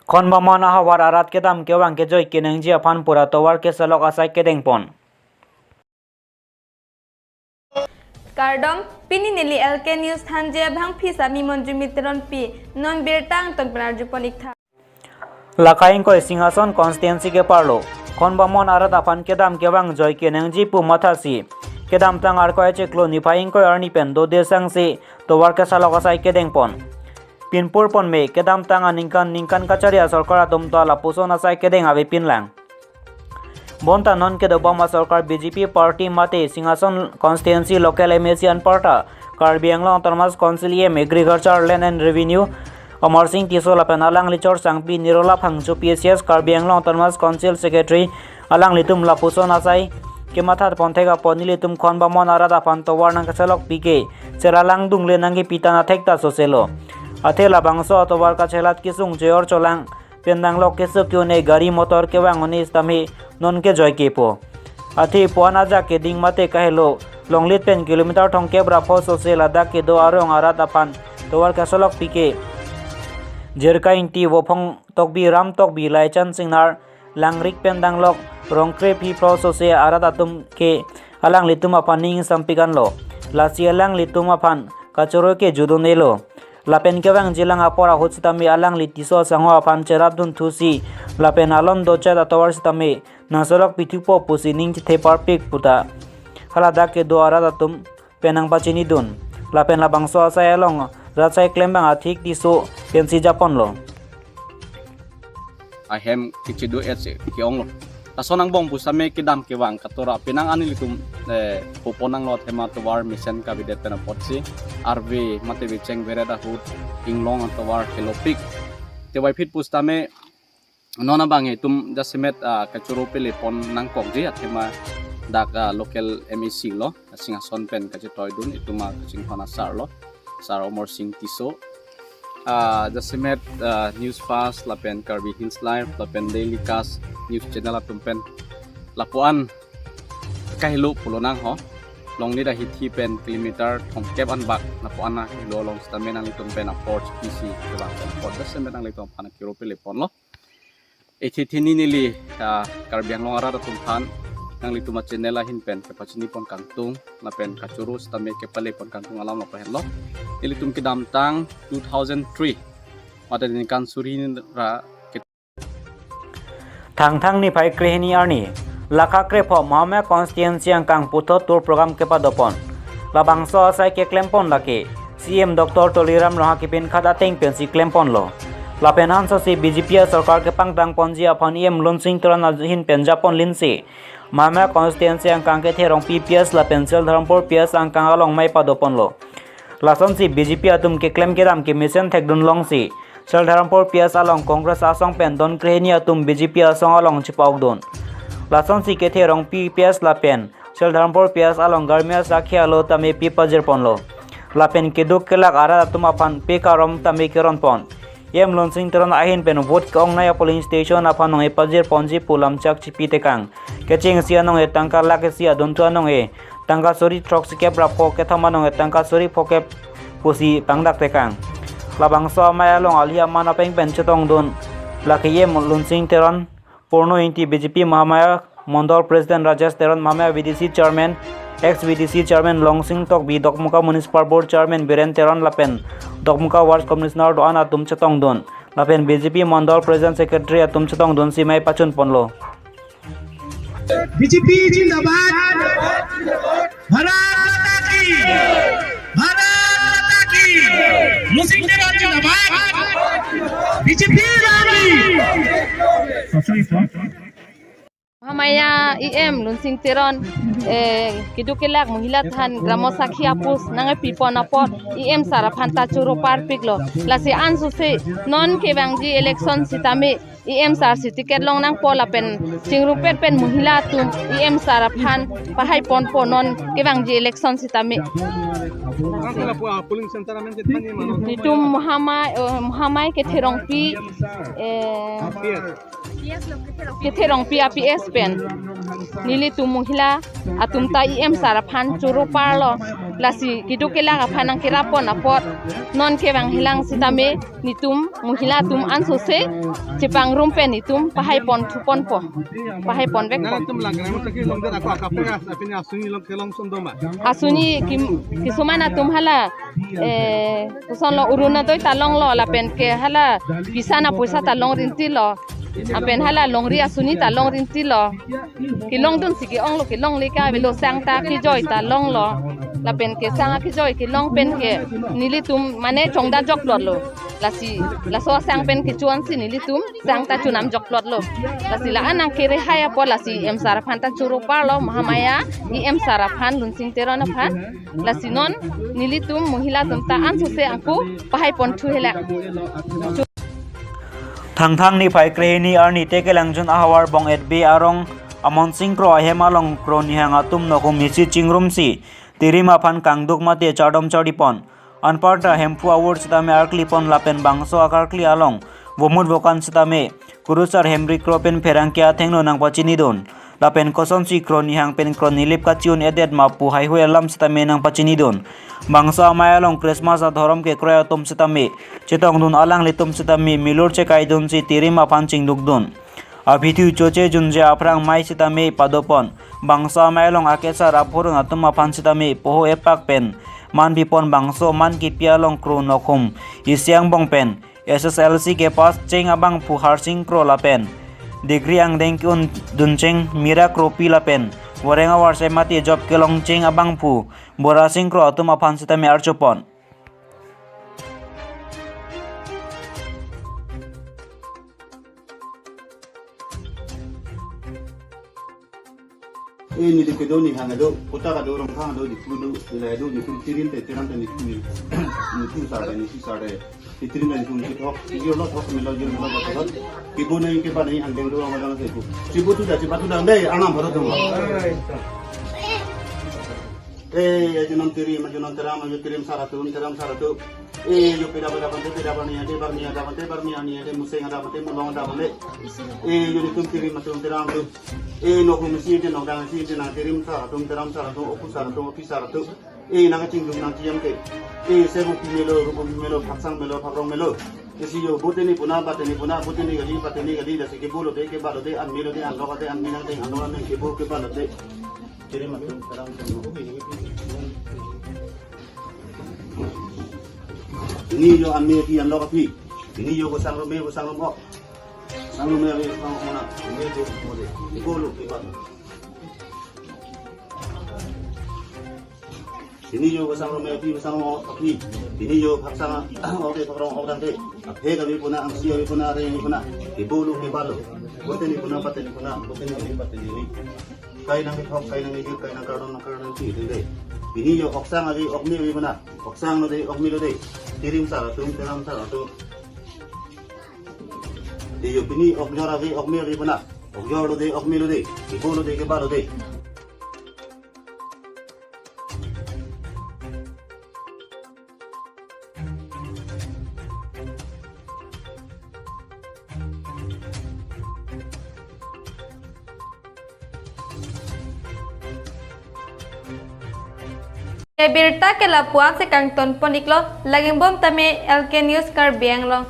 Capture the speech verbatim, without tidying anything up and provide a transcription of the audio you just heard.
Khon Bamon ahavar arat kedam kevang kejoi kenangji aphan pura tovar kesalok asai kedengpon. Kardom, pini neli L K News thanji abangpi sami Monjumi Teronpi, non birta angton penarjupon iktha. Lakha ingkoi Singhason constituency keparlo Khon Bamon arat aphan kedam kevang joi kenangji pu mathasi kedamtang Arkoi achiklo niphai ingkoi arni pen dode sangse tovar kesalok asai kedengpon. Pinpur ponme kedamtang aningkan ningkan kachari asorkar atum ta lapuson asai kedeng avepinlang. Bonta non kedobom asorkar B J P party mate Singhason constituency local M A C anparta Karbi Anglong Autonomous Council E M Agriculture, Land and Revenue Amarsing Tisso lapen alangli chorsangpi Nirola Phangcho P A C S Karbi Anglong Autonomous Council Secretary alanglitum lapuson asai kematha ponthek apot nelitum Khon Bamon arat aphan tovar nangkesalokpi ke cheralang dungle nangkepi tang athek ta soselo. Athe labangso atovar kachelat kesung cheor cholang pen danglok keso ke-un-e gari motor kevang un-e sitame non kejoi kepo. Athe puan ajak keding mate kahelo longlit pen kilometer thomkep ra pho sose ladak kedo arong arat aphan tovar kesalokpi ke Jirka Ingti, Vophong Tokbi, Ram Tokbi, Laichan Singnar, Langrik pen danglok Rongkre Phipro sose arat atum ke alanglitum aphan ning sampik anlo. Lasi alanglitum aphan kachoro kejut un-elo. Lapen kevangjilang apor ahut sitame alangli Tisso asangho aphan cherapdun thusi lapen alon dochet atovar sitame nangsalokpi thupo pusi ning chetheparpik puta haladak kedo arat atum pen nangpachinidun. Lapen labangso asai along rat asai klembang athik Tisso pensi japonlo. Ahem kechido-et si ke-onglo. Lason angbong pusitame kedam kevang katora penang ani nelitum, eh, puponanglo athema tovar mesen kavedet pen apotsi arve mate vecheng veret ahut inglong atovar kelopik. Tevaipit pusitame non abang itum jasemet, ah, kachoro pelepon nangkokji athema dak, ah, local M A C lo. Singhason pen kachetoidun itum akachinghon asarlo, Sar Amarsing Tisso. Ah, jasemet, ah, News Fast lapen Karbi Hills Live lapen Daily Cast News Channel atum pen lapuan kahelo pulonangho. Longlit ahithi pen kilometer thomkep anbak lapuan kahelo along sitame nanglitum pen apor chipisi kevang pen apor jasemet nanglitum aphan kiro peleponlo. Ithi thini neli, ah, Karbi Anglong arat atum aphan nanglitum achannel ahin pen kepachinipon kangtung lapen kachoro sitame kepalepon kangtung alam lapu henlo. Nelitum kedamtang two thousand three mate ningkan suri ra ke- Thangthang niphai krehini arni Lakha krepho Mahamaya constituency angkang puthot tour program kepadopon. Labangso asai keklempon lake C M Doctor Tuliram Ronghang kepinkhat ateng pensi klemponlo. Lapen ansose B J P asorkar kepangtangponji aphan E M Lunsing Teron ahin pen japonlinsi Mahamaya constituency angkang Kethe Rongpi P S lapen Saldharampur P S angkang along mei padoponlo. Lasonsi B J P atum keklem kedam kemesen thekdun longsi Saldharampur P S along Congress asong pen don krehini atum B J P asong along chipaokdun. Lasonsi Kethe Rongpi P S lapen Saldharampur P S along Garmia Sakhi alo tame pi pajirponlo. Lapen keduk kelak arat atum aphan pe karom tame keronpon. E M Lunsing Teron ahin pen vote ke-ongnei a-polling station aphan nong-e pajirponji pu lamchak chipi tekang. Kechengsi anong-e tangka lakh isi, adunthu anong-e tangka suri throksikep ra pho, kethom anong-e tangka suri phokep pusi pangdak tekang. Labangso amei along ali aman apeng pen chetongdun lake E M Lunsing Teron, Purno Ingti B J P Mahamaya Mondol President Rajesh Teron, Mahamaya V D C Chairman, ex V D C Chairman Longsing Tokbi, Dokmoka Municipal Board Chairman Biren Teron lapen Dokmoka Ward Commissioner do-an atum chetongdun. Lapen B J P Mondol President Secretary atum chetongdunsi mei pachunponlo. B J P zindabad. Bharat माता की, भारत माता की। Lunsing Teron zindabad। B J P rally। Mahamaya E M Lunsing Teron, eh, keduk kelak mohila than Gramo Sakhi a-post nangpipon apot E M sir aphan ta choro parpiklo. Lasi ansose non kevangji election sitame E M sir si ticket longnangpo lapen chingrumpet pen mohila atum E M sir aphan pahaiponpo non kevangji election sitame. Ang kala pu, ah, polling center amen chethan ni mano. Netum Mahamaya, eh, Mahamaya Kethe Rongpi, eh, P S. Kethe Rongpi a-P S pen. Nelitum mohila atum ta E M sir aphan choro parlo. Lasi keduk kelak aphan nangkerap pon apot non kevang helang sitame netum mohila atum ansose chepangrum pen netum pahai pon thu ponpo. Pahai pon vekpo. Nangtum langkrai mo taki longdet ako akapre as apini asuni long kelong sondoma. Asuni kim-, kisuman atum hala, eh, kosonlo Orunodoi ta longlo lapen ke hala pisa na poisa ta longri intilo. Lapen hala longri asuni ta longri intilo. Kelongdunsi ke-onglo, kelongle ke avelo, sang ta kejoi ta longlo. Lapen ke sang kejoi kelong pen ke nelitum mane chongda jokplotlo. Lasi laso sang pen kecho-ansi nelitum sang ta chonam jokplotlo. Lasi la-an nangkerehai apot lasi E M sir aphan ta choro parlo, Mahamaya E M sir aphan, Lunsing Teron aphan. Lasi non nelitum mohila atum ta ansose ako pahai pon thu helang. Thangthang niphai krehini arni Tekelangjun ahavar Bong-et Bey arong Amonsing Kro ahem along Kro Nihang atum nokhum isi chingrumsi tirim aphan kangduk mate chardom chardi pon. Anparta Hemphu avur sitame arkli pon lapen bangso akarkli along vomut vokan sitame kurusar Hemri Kro pen pherangke athengno nangpachinidun. Lapen kosonsi Kro Nihang pen Kro Nilip kachi-un-edet ma pu haihui alam sitame nangpachinidun. Bangso amei along Christmas adhorom kekroi atum sitame chetongdun, alanglitum sitame milur chekaidunsi tirim aphan chingdukdun. Aphi thu choche junje aphrang mei sitame pado pon. Bangso amei along akesar aphurun atum aphan sitame poho epak pen man pi pon. Bangso man kipi along Kro nokhum isi angbong pen S S L C kepass cheng abangphu Harsing Kro lapen degree angdeng ke-un duncheng Mira Kropi lapen voreng avarsai mate job kelongcheng abangphu Borasing Kro atum aphan sitame archo pon. Eh, neli kedo, Nihang kedo, Kuta kedo, Rongkhang kedo, Diphu kedo, Dillai kedo, nelitum tirim te, tiram te, nelitum, nelitum sar te, nelitum sar te, nelitum te, nelitum si thok, video lo thok, melo, jil melo, batalot. Kibu nai, kiba nai, angdeng do, angdeng do, kibu. Kibu tu dah, kiba tu dah, dei, anam baru tu. Eh, ajo non tirim, ajo non tiram, ajo tirim sar atum, tiram sar atum. Eh, ajo pida pida pante, pida paniya de, barniya da pante, barniya niya de, museng ada pante, mulong ada pante. Eh, ajo nelitum tirim atum, tiram atum. Eh, nokhum isi te, nokdang isi te, nang tirim sar atum, tiram sar atum, oku sar atum, opi sar atum. Eh, nangkachingduk nangchijam ke. Eh, serupi melo, rupi melo, phaksang melo, phakrong melo. Isi ajo, bote ni puna, bate ni puna, bote ni kali, bate ni kali, lasi kibu lo de, kiba lo de, anme lo de, anlok lo de, anme nangdeng, anlok nangdeng, kibu kiba lo de. Tirim atum, tiram atum. Pini ajo anme aphi, anlok aphi. Pini ajo kosangrum me, kosangrum ok. Sangrum me aphi, sangrum ok na. Anme ajo mo de. Kibu lo, kiba lo. Pini ajo kosangrum me aphi, kosangrum ok aphi. Pini ajo phaksang ok de, phakrong ok dang de. Aphe kabi puna, angsi abi puna, areng abi puna. Kibu lo, kiba lo. Bote ni puna, bate ni puna, bote ni abi, bate ni abi. Kai nangkethok, kai nangkejut, kai nangkardom, nangkardom si dende. Pini ajo oksang abi, okme abi puna. Oksang lo de, okme lo de. Tirim sar atum, tiram sar atum. Ajo pini okjor abi, okme abi puna. Okjor lo de, okme lo de. Kibu lo de, kiba lo de. Ebirta ke lapu-an si kangton pon iklo, laging bom tame L K News Karbi Anglong.